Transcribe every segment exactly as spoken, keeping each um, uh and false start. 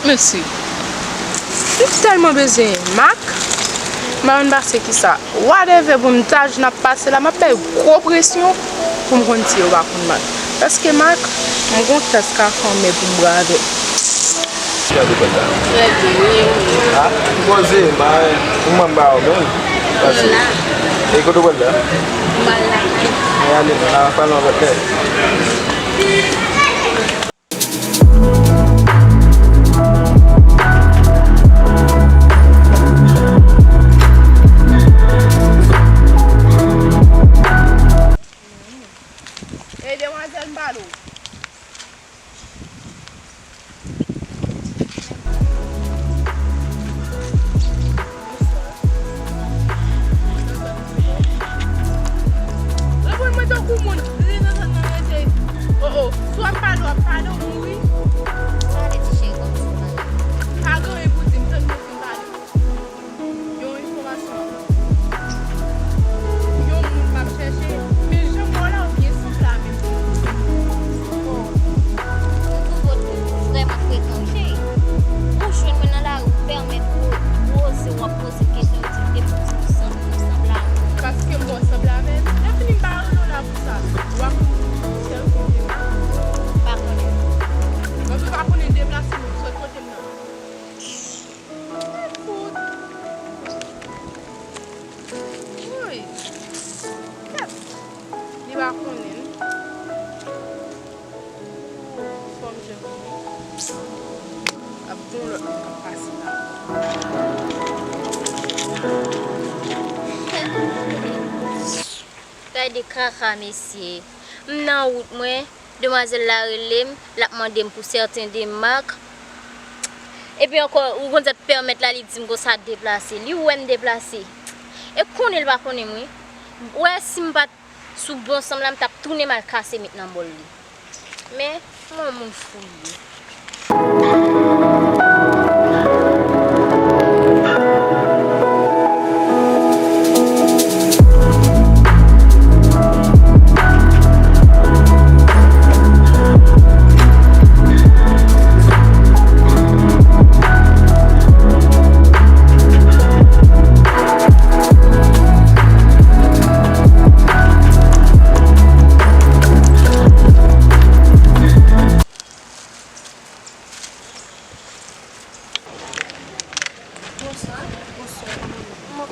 Mesi. M tèlman bezwen Mak, m pa konn pase kisa. Whatever montaj n ap pase la, m ap bay gwo presyon pou m konn si yo pa konn Mak. Paske Mak, m gon tès ka fè anmè pou m bwè avè l. Gade kòd la. Trè byen, wi, wi. A, poze, m pa, m pa ba w menm. Pase. E kote w pral la? M al la. Mwen ale, mwen al pale yon lòt nèg. Ey, demwazèl, m pale w. Reponn mwen tankou moun. Li nan zòn nan rete. O, o. Si w ap pale, w ap pale, w mouri. Pale ti cheri, kòmsi w pale. Pa gen anyen pou di m, tann mwen fin pale. Yon enfòmasyon. Yon moun m ap chèche, men jan m wè w la, w byen sanble a menm. Bon, m twouve w vrèman frekan, wi, cheri. Ou jwenn mwen nan lari, ou pèmèt ou poze, w ap poze m kesyon, ou di m depi w di m sanble, m sanble a moun. Paske m wè w sanble avè l. Lè fini, m pa rele w la pou sa. W ap sèl kote m la. M pa konnen. Mwen tou pa konnen deplase, men sòt kote m nan. Mwen fout. Woy. Kèt. Li pa konnen. Fò m jwenn pou li. Ap gon lòt moun k ap pase la. Gade kaka, mesye. M nan wout mwen. Demwazèl la rele m, l ap mande m pou sèten de Mak. Epi ankò, ou konn sa k pèmèt la, li di m konsa deplase. Li wè m deplase. E konnen l pa konnen m, wi. Ou wè, si m pa t sou bon san m la, m t ap tounen m al kase met nan bòl li. Men, m wè yon moun fou li ye. Bonswa. Bonswa, kòman w ye? Mwen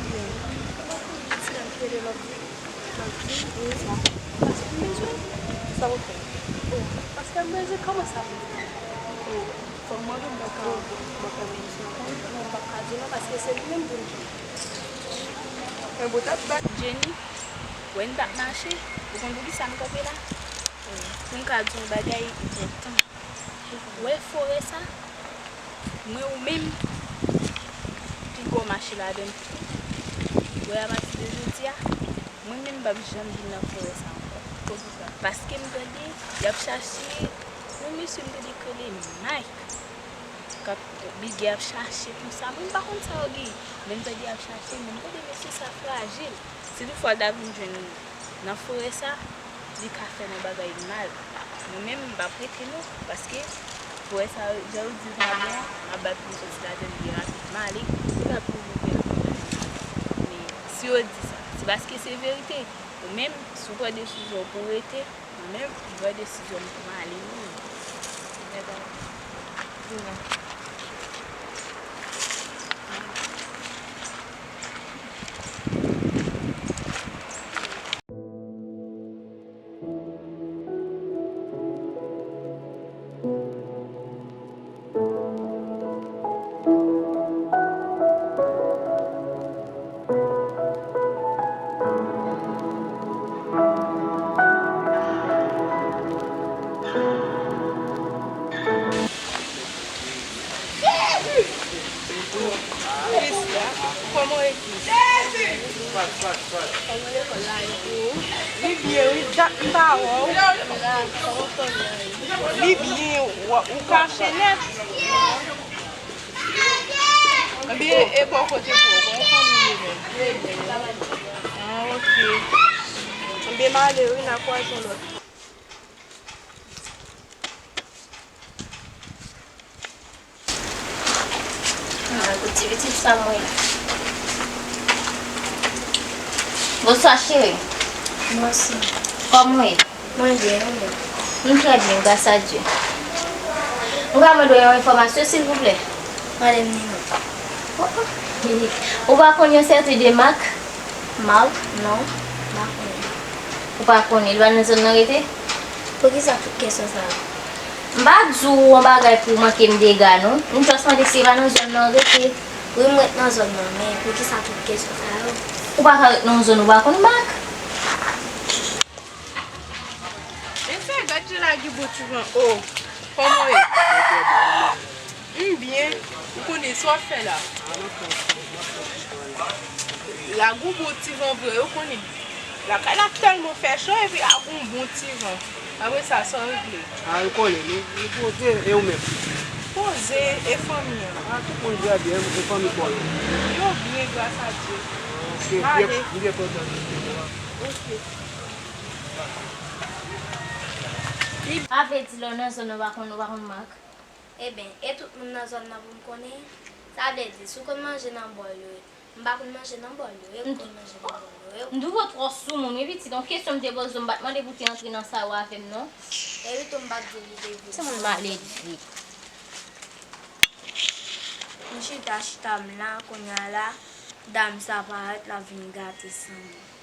byen. Ti dam ki rele Lovely. Lovely? Wi, sa. Sa w fè? Bon, paske m bezwen, kòman sa pou fè? Bon, fò m mande m pa ka, m pa ka di non, paske se li menm pou m di. Men bon, t ap bat. Jenny, wè n t ap mache, ou konn poukisa m kanpe la? Pou m ka di yon bagay enpòtan. Ou wè forè sa? Mwen ou menm, piga w mache ladan l tou. Ou wè, apati de jodi a, mwen menm m p ap janm vin nan forè sa ankò. Poukisa? Paske m tande y ap chache yon mesye m tande k rele Mike. K ap bigè ap chache konsa. Mwen m pa konn sa yo gen. Men m tande y ap chache, men m tande mesye sa frajil. Si toutfwa l ta vin jwenn nou nan forè sa, li ka fè nou bagay mal. Nou menm, m p ap rete non, paske forè sa, jan yo di, vagabon ap bat pou l soti ladan l, li rapid. M ale. Li pa pou ou menm. Men si yo di sa, se paske se verite. Ou menm, si w pran desizyon pou w rete, mwen menm, m pran desizyon m pou m ale wi. Vini. Kòman w ye, Kris? Kòman lekòl la ye pou ou? Li byen, wi, dat m pa wè w. Li byen, w, ou kache nèt. Ebyen, e bò kote pou ou, kòman fanmi yo menm? Ah, ok. Ebyen, m ale, wi, n a kwaze yon lòt. Kòman w ye? Bonswa, cheri. Bonswa. Kòman w ye? Mwen byen, ou menm? M trè byen, gras a Dye. M ka mande w yon enfòmasyon, silvouplè? Mande m, Nina. Ou pa konn yon sèten de Mak? Mak? Non, m pa konnen. Ou pa konnen? Li pa nan zòn nan rete? Poukisa tout kesyon sa yo? M pa di w yon bagay pou w manke m dega, non. M just mande si li pa nan zòn nan rete. Wi, m ret nan zòn nan, men poukisa tout kesyon sa yo? Ou pa ka ret nan yon zòn ou pa konn, Mak. Mesye, gad jan lagibon ti van. Oh, kòman w ye? M byen. Ou konnen sa w ap fè la? Lagibon ti van vre, ou konnen. Lakay la tèlman fè cho, epi lagibon ti van. Apre sa, sa w regle? A, ou konnen, nou, nou poze, e ou menm? Poze, e fanmi an? A, tout moun trè byen, e fanmi pa w yo? Yo byen, gras a Dye. Ok, m byen, m byen kontan de ou. Ok. Sa vle di lè w nan zòn nan, w pa konn, w pa konn Mak? Eben, e tout moun nan zòn nan pou m konnen? Sa vle di, si w konn manje nan bòl yo, m pa konn manje nan bòl yo, e ou konn manje nan bòl yo, e ou... M twouve w twò soumoun, wi pitit. Yon kesyon m te poze w, m pa t mande pou w te antre nan sa yo avè m, non. Epi tou, m pa t di w pou w te vin. Timoun maledve. M chita, chita m la, kounye a la, dam sa parèt, l ap vin gate san mwen.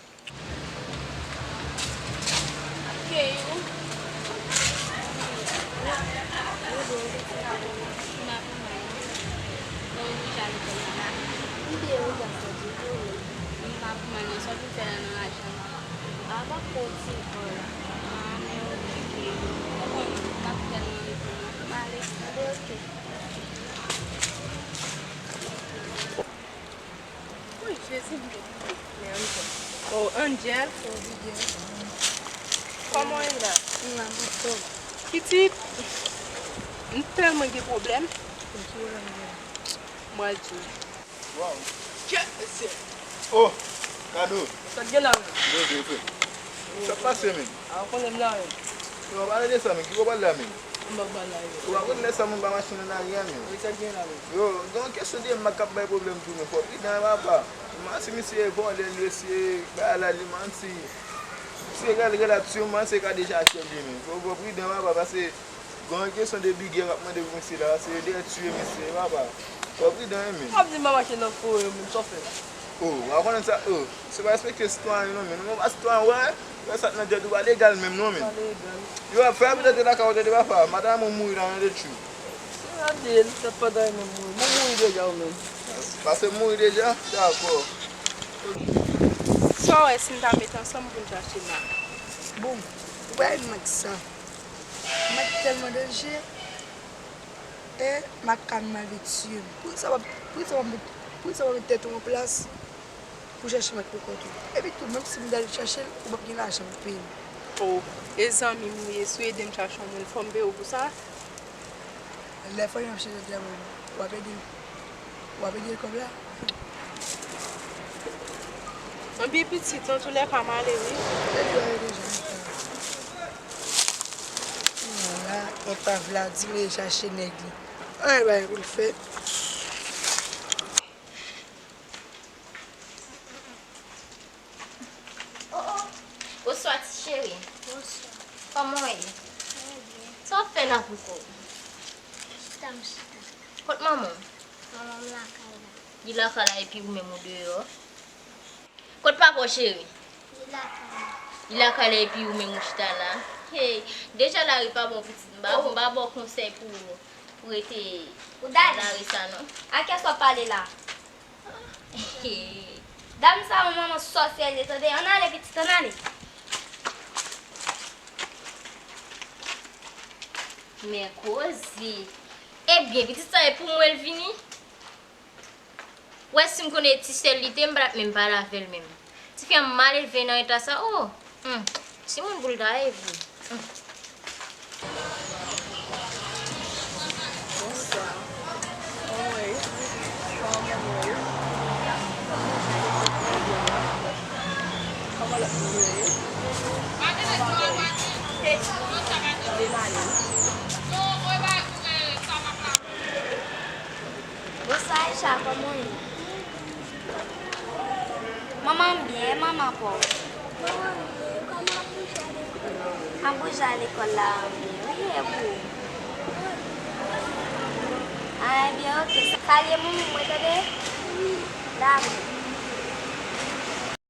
Woy, Jezi, m gen bliye. Men Angel. Oh, Angel. Kòman w ye la? M la, m anfòm. Pitit, m tèlman gen pwoblèm. Ki pwoblèm w gen? M pral di w. Waw. Kèt mesye. Oh, Kado. Sa k gen la menm? Byen, byen, frè. Sa k pase menm? A, ou konnen m la menm. Yo, pale de sa menm. Ki pral la menm? Ou pa konn lè sa moun pa mache nan lari a menm. Wi, sa k gen la menm? Yo, gen yon kesyon de Mak k ap bay pwoblèm tou menm. Fò w pridan wi papa. M pa si misye vòlè l, misye bay la li manti. Misye rele rele ap tiye m, se ka deja achte l li menm. Fò w pridan papa, paske gen yon kesyon de bigè k ap mande pou misye la, se yo dèyè tiye misye wi papa. Fò w pridan wi menm. W ap di m pa mache nan fowo yo menm, sa w fè la? Oh, w pa konnen sa, oh. Se pa respekte sitwayen non, men nou pa sitwayen, wè, wè sa k nan djòd ou pa legal menm non, men. Pa legal. Yo ap fè abitante lakay ou tande papa, madanm ou mouri la nan detwi. Se gade l, tèt pandan li menm mouri. Bon, mouri deja ou menm. Pase mouri deja? Dakò. Sa w wè si n ta met ansanm pou n chache Mak? Bon, ou pa wè Mak sa. Mak tèlman danje. E Mak ka rive tiye m. Poukisa w ap, poukisa w ap met, poukisa w ap met tèt ou an plas pou chache Mak pou kont ou? Epi tou, menm si m t al chache l, ou p ap gen lajan pou peye m. Oh, e zanmi m ou ye, si w ede m chache yon moun, fò m peye w pou sa? Lè fanmi m ap chache travay, w ap ede l, w ap ede l kòb la? Anpi pitit, antoulèka, m ale wi. Epi w ale deja, antan. Ala enpav la, di m al chache nèg li. Anyen pa gen pou l fè. Oh, oh. Bonswa, ti cheri. Bonswa. Kòman w ye? Mwen byen. Sa w ap fè la poko? Chita, m chita. Kot manman w? Manman m lakay la. Li lakay la epi ou menm ou deyò? Kot papa w, cheri? Li lakay la. Li lakay la epi ou menm ou chita la? Hey, deja lari pa bon pitit, m pa, m pa ba w konsèy pou, pou rete nan lari sa non. A kiyès w ap pale la? Dam sa yon manman sòsyè li ye, tande, ann ale pitit, ann ale. Men koze. Ebyen, pitit sa e pou mwen l vini? Wè si m konnen ti sè l li te, m pa t ap menm pale avè l menm. Tifi an mal elve nan eta sa, oh! Hmm. Timoun pou l ta ye vre. Hmm. Bonswa. Kòman w ye? Kòman manman w ye? Kòman lòt moun yo ye? Kòman w ye? Tande m ale wi. Bonswa Aïcha, kòman w ye? Manman m byen, e manman pa w? Manman m byen, kòman Apouja lekòl la? Apouja lekòl la an byen wi, e pou ou? A, ebyen, oke. Salye moun mwen, tande? Wi. Dakò.